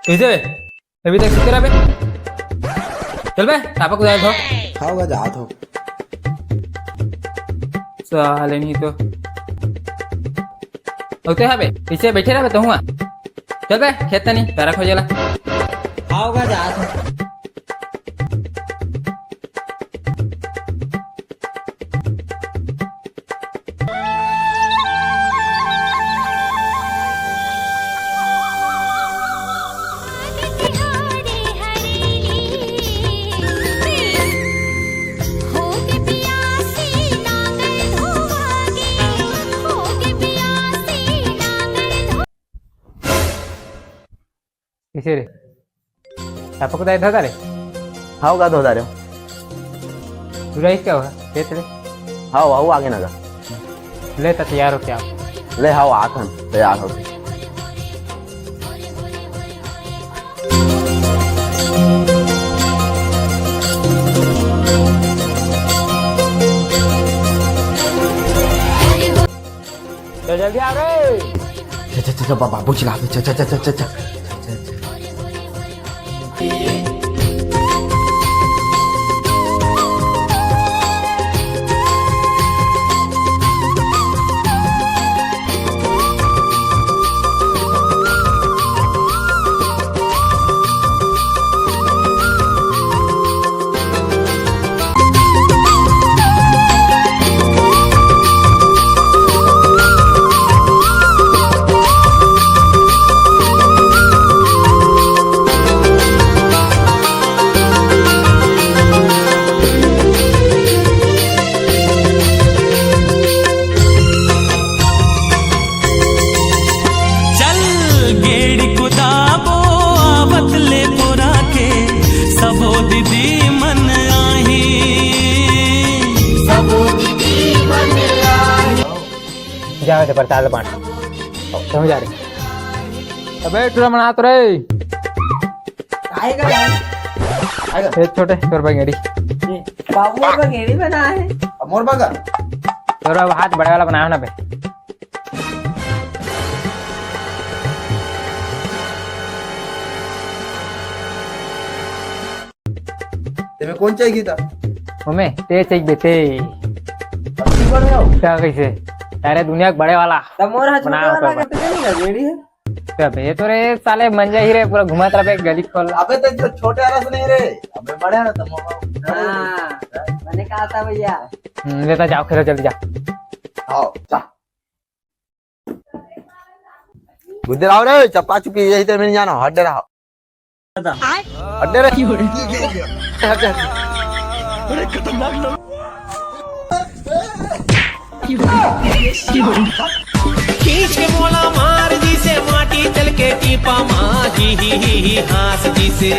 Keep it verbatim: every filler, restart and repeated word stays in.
कइसे बे? अभी तक सुते रह बे। चल बे, टापा कुदाय धो। हाव गा, जात हो। साले नहीं तो। होते हा बे, पीछे बैठे रह बे, तो हुआ। चल बे, खेत तनी, पैरा खोजेला। हाव गा, जात हो। किसे रे? टपक दाई धो डारे? हाव गा, धो डारे। तू रही क्या हुआ? खेत ले। हाव, हाव, आगे ना गा। ले, त तैयार हो क्या? ले, हाव, आथन, तैयार हो। चल जल्दी आ रे। चल, चल, चल, चल, बा-, बाबू चिल्ला दे, चल, चल, चल। चल गेड़ी कुदाबो आवत ले पुरा के, सबो दीदी मन आही। सबो दीदी मन आही। जावे दे परसाद बांट। तुम जा रे। अबे टूरा मनात रे। आएगा। आएगा। ए छोटे, तोर बंगेड़ी। बाबू का बंगेड़ी बना है। अब मोर बगा। तोर अब हाथ बड़े वाला बनायो ना बे। तेमे कौन चाहिए था? ओमे ते चाहिए बे, ते। अब तू बन जाओ। का कैसे? तारे दुनिया के बड़े वाला। त मोर हाथ बना छोटे वाला होता के तो नहीं लगे, रेडी है? अबे ये तो रे साले मंजा ही रे, पूरा घुमात रहे गली खोल। अबे तो जो छोटे वाला से नहीं रे, अबे बड़े वाला तो मोर। हाँ, मैंने कहा था भैया। हम्म, लेता जाओ, खेलो जल्दी जा। आओ, जा। बुद्धि राव रे, चप्पा चुपी यही तो मैंने जाना, हट डे रहा। हट डे रे। हट डे। अरे खतरनाक लोग। खींच के मोला मार जी से माटी चल के टीपा माँ ही ही ही ही हाँस जी से।